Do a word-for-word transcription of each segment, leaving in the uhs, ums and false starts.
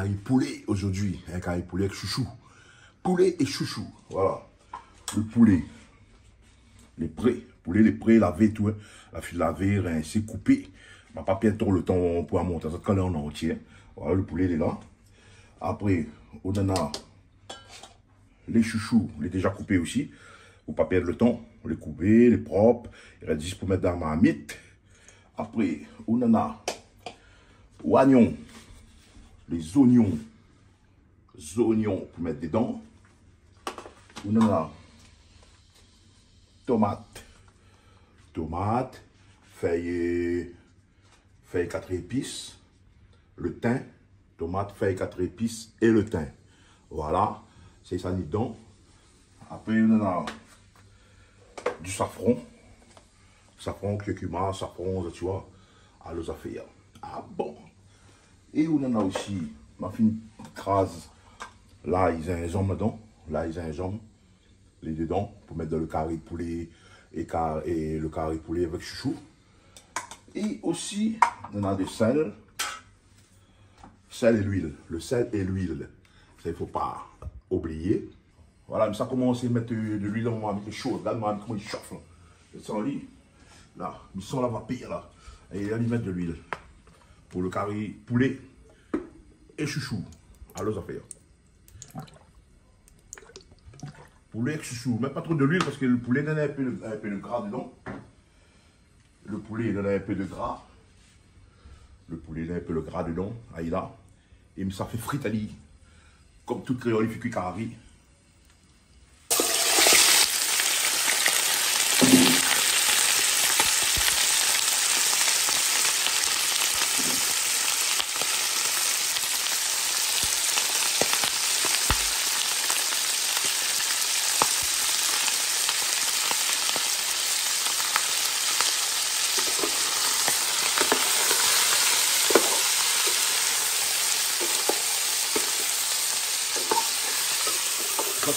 Kari poulé zordi, in, kari poulé èk shoushou. Poulé é shoushou, voilà. Lo poulé lé pré, poulé lé pré, lavé tout, in. La fine lavé, rinsé, koupé. Ma pa pèrd tro lo tan pou amont azot kan lé an antié. Voilà, lo poulé lé la. Apré, ou néna lé shoushou, lé déza koupé osi. Pou pa pèrd lo tan, lé koupé, lé prop. I rès zis pou mèt dan la marmit. Apré, ou néna wanyon, lé zonyon, zonyon pou mèt dedan. Ou néna tomat, tomat, fèy, fèy kat épis, lo tin, tomat, fèy kat épis é lo tin. Voilà, sé sa ni dedan. Apré, ou néna di safran. Safran, kurkuma, safran, sa, ti voi. Alor zafèr. Ah bon. É ou néna osi, ma fine kraz lay, zinzanm ladan. Lay, zinzanm, lé dedan pou mèt dan lo kari poulé é ka-, é lo kari poulé avèk shoushou. É osi, ou néna de sèl. Sèl é luil. Lo sèl é luil. Sa, i fo pa oublié. Voilà, mi sa komans mèt, euh, de luil dan mon marmit, lé sho. Gard mon marmit koman i shof la. Zot i san ali. La, mi san la vapèr la. É la, mi mèt de luil. Pou lo kari poulé é shoushou. Alor zafèr. Poulé èk shoushou. Mèt pa tro de luil parske lo poulé néna in pé, in pé de gra dedan. Lo poulé néna in pé de gra. Lo poulé néna in pé lo gra dedan. Ayi la. É mi sa fé frit ali. Kom tout kréol i fé kui kari.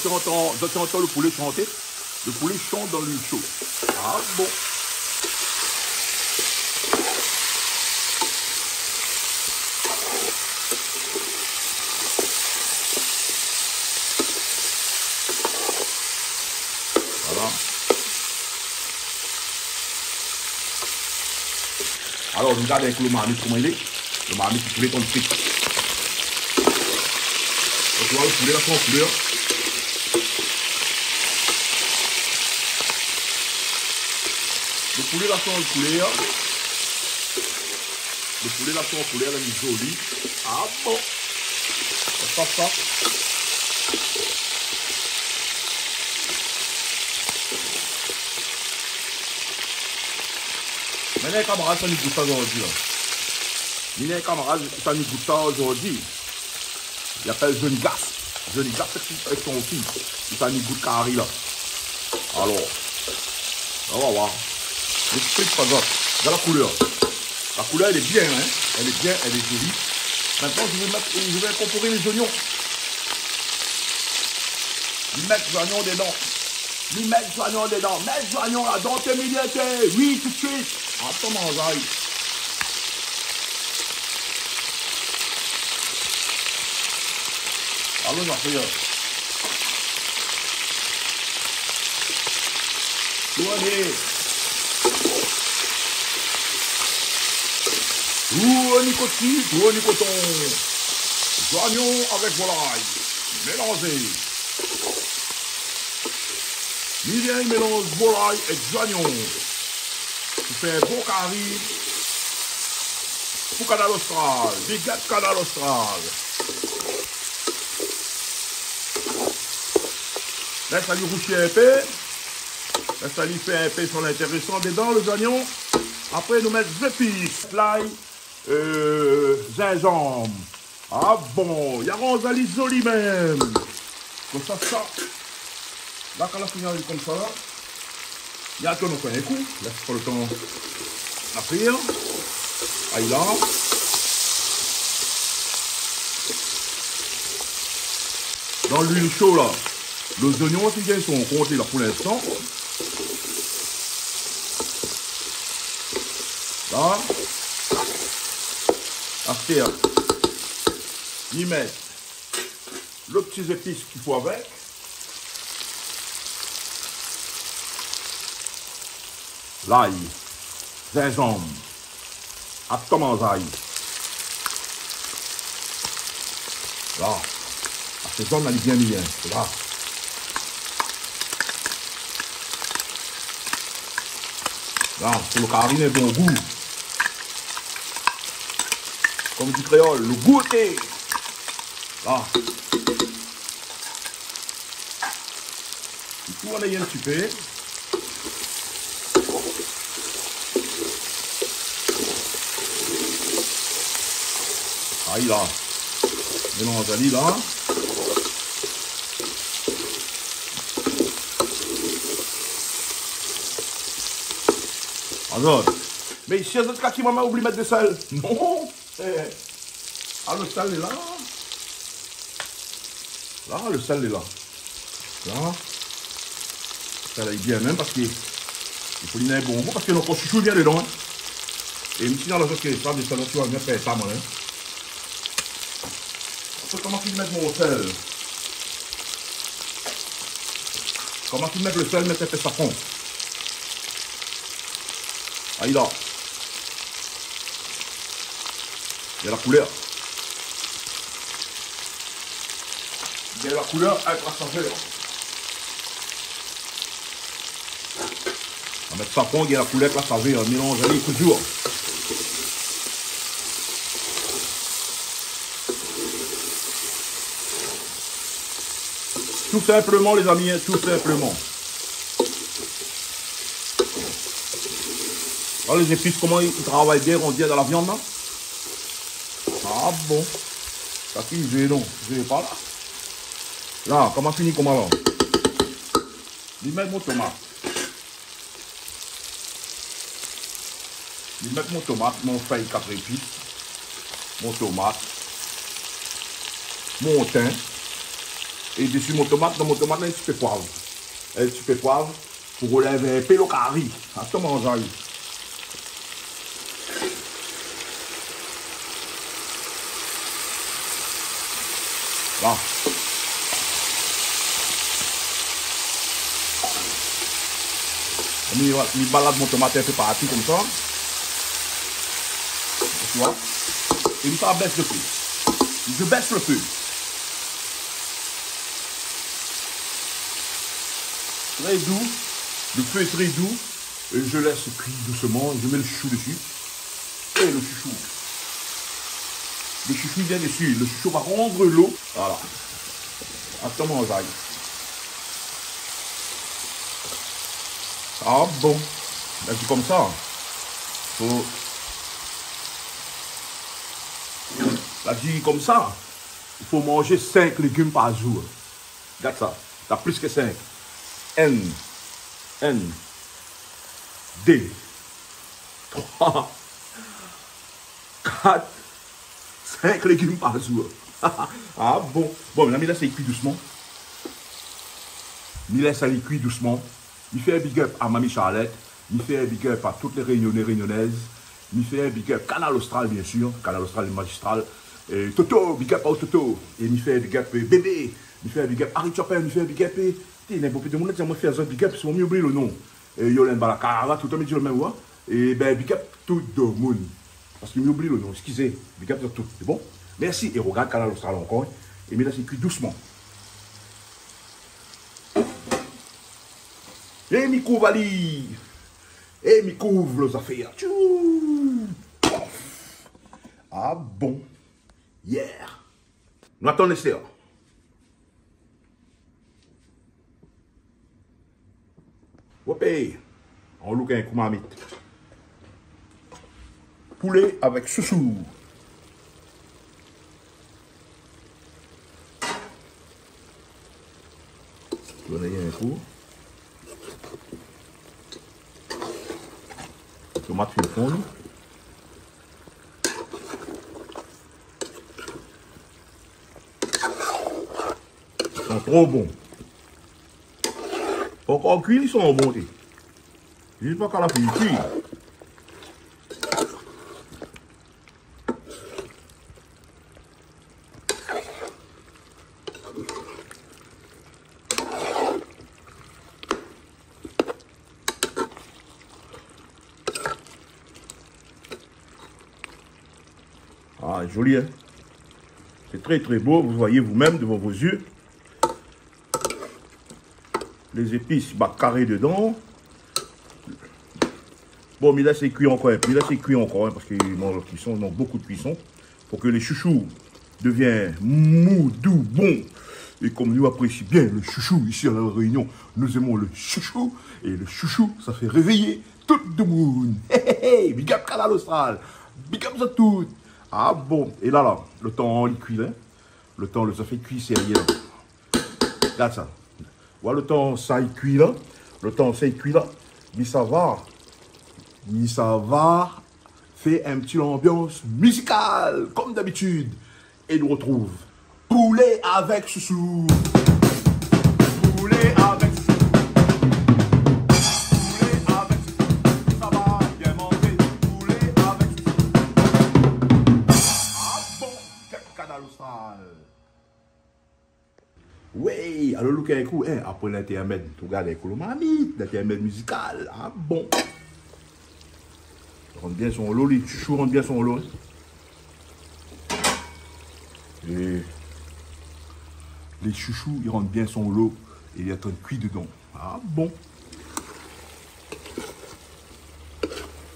Zot i antan, zot i antan lo poulé shanté. Lo poulé i shant dan luil sho. Ah bon. Voilà. Alor, nou gard avèk lo marmit koman i lé. Lo marmit, lo poulé, kan li frit. Donk, ou voi, lo poulé la sanz koulèr. Lo poulé la sanz koulèr. Lo poulé la sanz koulèr, la, li zoli. Ah bon. Sa, sa, sa. Mé néna in kamarad sa ni gout sa zordi la. Mé néna in kamarad sa ni gout sa zordi. Li apèl Johnny Gas. Johnny Gas èk, èk son fiy. Li sa ni gout kari la. Alor, nou va oir. Lespri pa zot. Gard la koulèr. La koulèr, èl lé bien, in. Èl lé bien, èl lé zoli. Mintnan, mi sa mèt, mi sa inkorporé lé zonyon. Mi mèt zonyon dedan. Mi mèt zonyon dedan. Mèt zonyon la dan té milié té. Oui, tout suit. Atann, manzay. Alon, zafèr. Tourné. Tourné koti, tourné koton. Zonyon avèk volay. Mélanzé. Mi vien mélanz volay èk zonyon. Pou fé bon kari pou Kanal Austral. Big up Kanal Austral. Lès ali rousi in pé. Lès ali fé in pé son intérésan dedan, lé zonyon. Apré, nou mèt zépis, lay, euh, zinzanm. Ah bon, i aranz ali zoli mèm. Konmsa, sa. La, kan la fini konmsa la, i tourn ankor in kou. Lès pa lo tan la frir. Ay la. Dan luil sho la. Lo zonyon osi i gingn son kont la pou linstan. La. Astèr. Li mèt lot ti zépis ki fo avèk. Lay, zinzanm, atann manzay. La, asézonn ali bien, bien. La. La, pou lo kari néna bon gou. Konm di kréol, lo gou té. La. Li tourn in ti pé. Ay la. Mélanz ali la. Azot. Mé isi, azot, kaki momon oubli mèt de sèl. Non. Eh, ah, lo sèl lé la. La, lo sèl lé la. La. Sèl lé bien mèm parské i fo li néna bon gou parské nout shoushou i vien dedan, in. É mèm si dan la zot ké pa de sèl, zot i va bien fé sa, moin, in. Apré, koman ki mèt mon sèl ? Koman ki mèt lo sèl, mèt in pé safran. Ay la. Gard la koulèr. Gard la koulèr, èk la savèr. Ou mèt safran, gard la koulèr èk la savèr, mélanz ali touzour. Tout sinpleman, lézami, in, tout sinpleman. Ala lé zépis, koman i, i travay bien, on diré, dan la viann la. Ah bon. Sa ki zé, non, zé pa la. La, koman fini, koman la. Li mèt mon tomat. Li mèt mon tomat, mon fèy kat zépis, mon tomat, mon tin. É dési mon tomat, dan mon tomat la, in ti pé poiv. In ti pé poiv pou rolèv in pé lo kari. Atann manzay. La. Mi, mi balad mon tomat in pé partou konmsa. Ou voi ? É mi sa bès lo fé. Je baisse le feu. Très doux. Le feu est très doux. Et je laisse cuire doucement. Je mets le chouchou dessus. É lo shoushou. Lo shoushou i vien dési. Lo shoushou va rann lo. Voilà. Atann manzay. Ah bon. La di konmsa. Fo, la di konmsa. I fo manzé sink légim par zour. Gard sa. Na plis ke sink. Inn. Inn. Dé. Troi. Kat, sink légim par zour. Ah bon. Bon, mé la, mi lès ali kui dousman. Mi lès ali kui dousman. Mi fé big up à Mamie Charlotte. Mi fé big up à tout lé Rényoné, Rényonèz. Mi fé big up Kanal Austral, bien sûr. Kanal Austral, lé mazistral. É Toto, big up à Toto. É mi fé big up, euh, Bébé. Mi fé big up Harry Chopin. Mi fé big up, euh, té, ninport ki demoun la di amoin fé azot big up, si mi oubli lo non. É Yolène Balakara, toultan mi di lo mèm, oua. É bin, big up tout demoun. Parske mi oubli lo non, eskizé. Big up zot tout, sé bon ? Mèrsi, é rogard Kanal Austral ankor, in. É mi lès ali kui dousman. É mi kouv ali. É mi kouv lo zafèr. Tchou ! Pof ! Ah bon. Yeah. Nou atann lé sèr. Wopé, on louk in kou marmit. Poulé avèk shoushou. Tourn in kou. Tomat fine fonn. Li san tro bon. Pankor kui, li san bon, té. Zis pankor la fini kui. Joli, hein ? C'est très, très beau. Vous voyez vous-même devant vos yeux. Les épices, bah, carré dedans. Bon, mi lès kui ankor, mi lès kui ankor, hein, parske i mank la kuison, i mank bonpé de kuison pou ke lé shoushou devien mou, dou, bon. É kom nou aprési bien le chouchou isi à La Réunion, nous aimons le chouchou, et le chouchou, ça fait réveiller tout demoun. Hey, hey, hey, big up Kanal Austral, big up zot tout. Ah bon, é la, la, lo tan li kui la, lo tan lo zafèr kui sérié la. Gard sa. Voilà, lo tan sa i kui la, lo tan sa i kui la, mi sava, mi sava fé in ti lanbians mizikal, kom dabitid. É nou retrouv Poulé avèk shoushou. Poulé avèk shoushou. Poulé avèk shoushou. Sa va bien manzé. Poulé avèk shoushou. Ah bon, Kanal Austral. Wé, alor louk in kou, hein, apré lintèrmèd, tou gard in kou lo marmit, lintèrmèd mizikal, ah bon. Rann bien son lo, lé shoushou rann bien son lo, hein. É lé shoushou, i rann bien son lo, é li lé antrin kui dedan. Ah bon.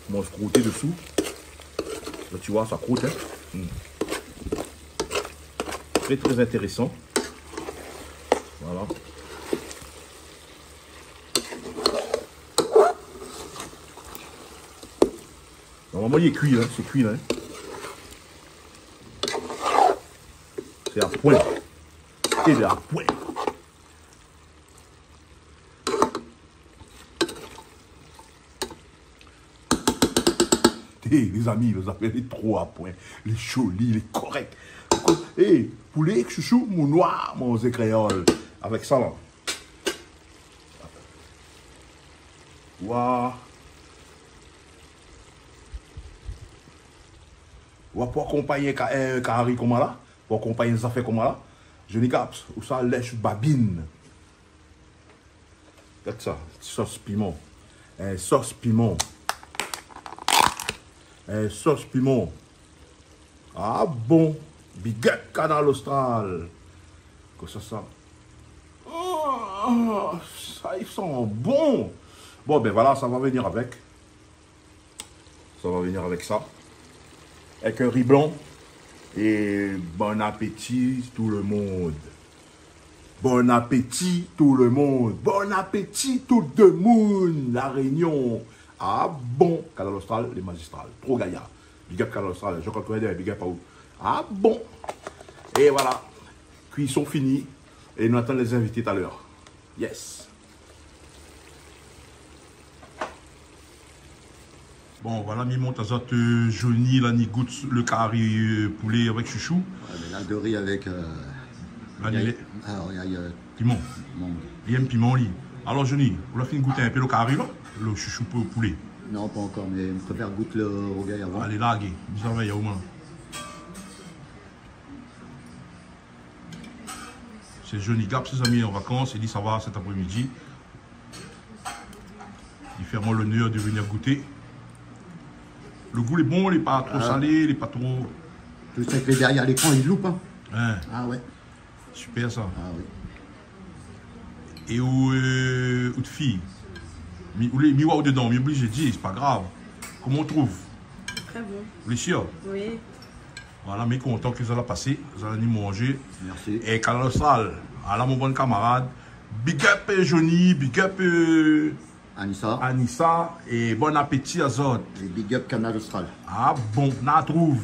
Manz kroté desou. La, tu vois, ça croûte, hein. Hmm. Très, très intéressant. Voilà. Normalman, li lé kui, hein, sé kui la, hein. Sé a poin. Sé a poin. Hey, lézami, zafèr lé tro a poin. Lé zoli, lé korèk. Hey, poulé èk shoushou, mon noir, manzé kréol. Avèk sa la. Wa. Wa, pou akonpagn in ka-, in kari koman la, pou akonpagn in zafèr koman la, Johnny Gaps, ou sa lès babine. Gard sa, sos piman. In sos piman. In sos piman. Ah bon, big up Kanal Austral. Kosa sa ? Oh, sa i san bon. Bon, ben voilà, sa va vnir avèk. Sa va vnir avèk sa. Avèk in ri blan. É bon apéti tout le monde. Bon apéti tout le monde. Bon apéti tout demoun La Réunion. Ah bon, Kanal Austral, lé mazistral. Tro gayar. Big up Kanal Austral. Jean-Claude Coindin, big up aou. Ah bon. É voilà. Kuison fini. É nou atann lé zinvité talèr. Yes. Bon, voilà, mi mont azot, euh, Johnny, la ni gout le kari, euh, poulé avèk shoushou. Ouais, mé la, do ri avèk, euh, la ni lé, ah, ouais, ouais, euh, piman. Piman. Li èm piman, li. Alor, Johnny, ou la fine gout in pé le kari, la ? Le shoushou pou poulé. Non, pa ankor, mé mi préfèr gout le rougay avan. Alé, larg. Bizin avèk yaouma. Sé Johnny Gaps, sé zami an vakans, é li sava sèt aprémidi. Li fé amoin lonèr de vnir gouté. Le gou lé bon, lé pa tro salé, lé pa tro... Tout sak lé dèrièr lékran, i loup, hein. Hein. Ah ouais. Super sa. Ah oui. É ou, euh, out fiy, mi, ou lé, mi wa ou dedan, mi oblizé di, sé pa grav. Koman ou trouv ? Très bon. Ou lé sir ? Oui. Voilà, mi lé kontan ke zot la pasé, zot la ni manzé. Merci. É Kanal Austral, ala mon bon kamarad. Big up, euh, Johnny, big up, euh, Anissa. Anissa, é bon apéti azot. É big up Kanal Austral. Ah bon, na trouv.